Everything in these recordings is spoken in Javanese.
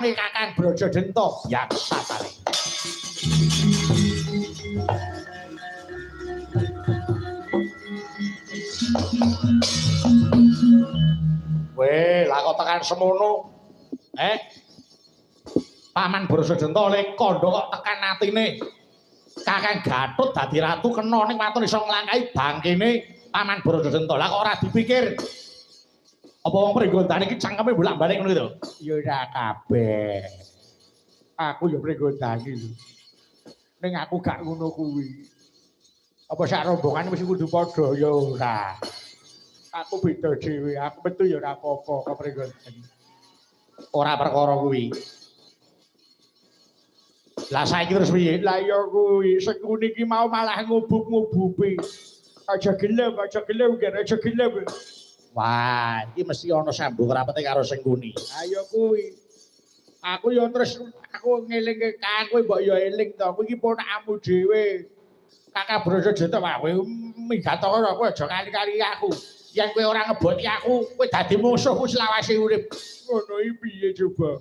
Kakang Brajadenta biasa paling. Weh, lah kok tekan semono? Eh? Paman Brajadenta oleh kandha kok tekan atine. Kakang Gatot dadi ratu kena ning waton iso nglangkahi bangkene Paman Brajadenta. Lah kok ora dipikir? Apa wong Pringgondani iki cangkeme bolak-balik ngono to? Ya ora kabeh. Aku ya Pringgondani lho. Ning aku gak ngono kuwi. Apa sak rombongan wis kudu padha ya ora. Aku beda dhewe, aku metu ya ora apa-apa ke Pringgondani. Ora perkara kuwi. Lah saiki terus piye? Lah ya kuwi, Sengkuni iki mau malah ngubub-ngububi. Aja gelem, ger, aja gelem. Wah, iki mesti ana sambung rapete karo Sengkuni. Ayo kuwi. Aku ya terus aku ngelingke kang kowe mbok ya eling to. Kuwi iki ponakanmu dhewe. Kakang Brajadenta wae kowe minggat ora kowe aja kali-kali aku. Yen kowe ora ngeboti aku, kowe dadi musuhku selawase urip. Ngono iki piye coba?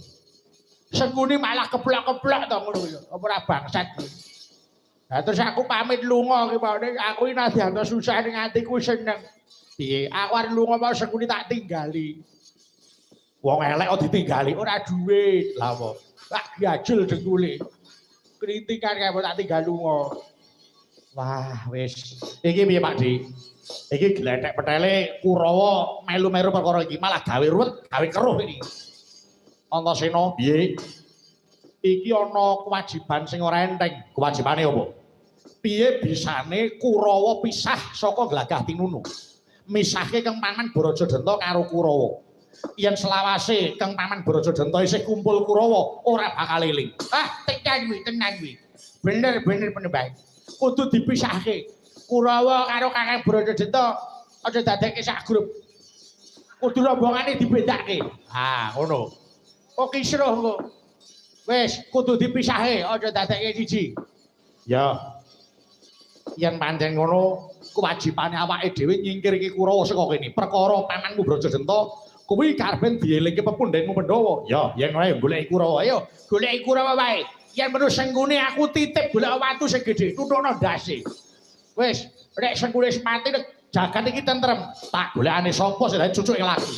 Sengkuni malah keplok-keplok to ngono kuwi. Apa ora bangsat kuwi. Lah terus aku pamit lunga ki mau aku iki nadyan susah ning atiku seneng. Piye? Aku arep lunga mau Sengkuni tak tinggali. Wong elek kok ditinggali? Ora duit. Lah apa? Tak gajul dengkule. Krintingan kae tak tinggal lunga. Wah, wis. Iki piye Pak Di? Iki glethek petele Kurawa melu-melu perkara iki malah gawe ruwet, gawe keruh iki. Antasena, piye? Iki ana kewajiban sing ora enteng. Kewajibane apa? Piye bisane Kurawa pisah saka Glagah Tinunu? Misahke Kang Paman Brajadenta karo Kurawa. Yen selawase Kang Paman Brajadenta isih kumpul Kurawa, ora bakal eling. Ah, tenan kuwi, tenan kuwi. Bener bener bener bae. Kudu dipisahke. Kurawa karo Kakang Brajadenta aja dadekke sak grup. Kudu rombongane dibedake. Ah, ngono. Oh kisruh kok. Wis, kudu dipisahke, aja dadekke siji. Ya. Yen pancen ngono, kewajibane awake dhewe nyingkirke Kurawa saka kene. Perkara pamanmu Brajadenta kuwi karepen dielingke pepundhenmu Pandhawa. Ya, yen wae goleki Kurawa. Ayo, goleki Kurawa wae. Yen perlu Sengkuni aku titip golek watu sing gedhe, tutukno ndase. Wis, nek Sengkuni wis mati jagat iki tentrem. Tak golekane sapa sing dadi cucuke lagi.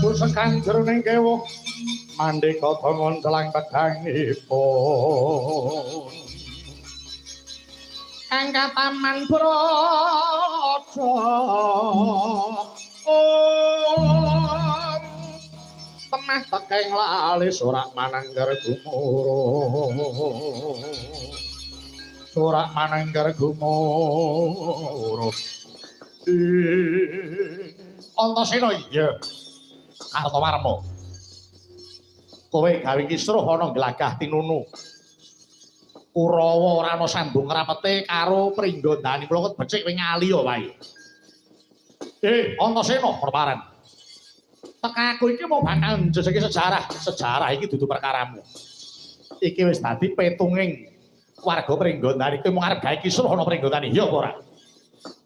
Pusekan jroning kewuh mandeka bangun celang pedangipun. Kang kataman braja om temah tekeng lali sorak mananggar gumuruh. Sorak mananggar gumuruh. Antasena iya. Kartowarma. Kowe gawe kisruh ana Glagah Tinunu. Kurawa ora ana sambung rapete karo Pringgondani kula becik kowe ngaliya wae. Antasena perparan. Tekaku iki mau bakal njejeki sejarah. Sejarah iki dudu perkaramu. Iki wis dadi petunging warga Pringgondani. Kowe mung arep gawe kisruh ana Pringgondani, iya apa ora?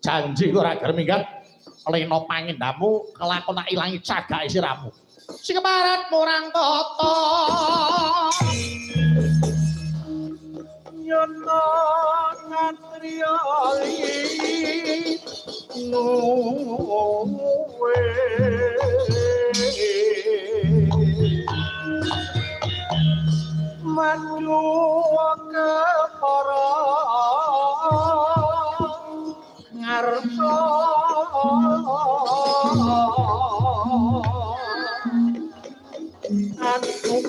Janji kowe ora gelem minggat lena pangendamu kelakon tak ilangi cagake siramu. Sing keparat murang tata nyono ngatriya nuwe maju kepara ngarsa aku